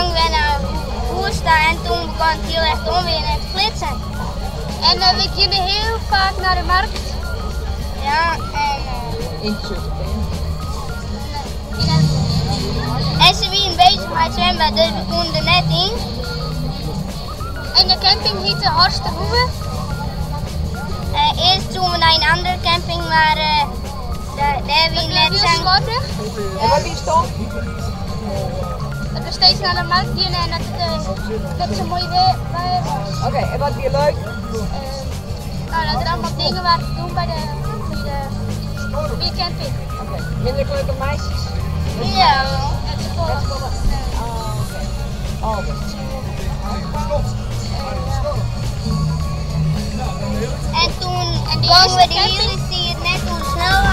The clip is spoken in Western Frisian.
gongen we nei hûs ta en toen begûn it hiel erch te ûnwearen en te flitsen. En we giene hiel faak nei de markt. Ja, en. En se wienen bezich mei it swimbad, dus we koenen der net yn. En de camping hiette Horsterhoeve. Earst soene we nei in andere camping, mar dêr wie net sa'n. En wat wie stom? Dat we steeds nei de markt giene en dat it net sa moai waar was. Oké, en wat wie leuk? Nou, dat der allemaal dingen waren te doen by de, by de camping. Oké, minder leuke meisjes? Ja. Net safolle. Oh, oké. Oh, oké. En toen gongen we de hiele tiid net oer de snelwei.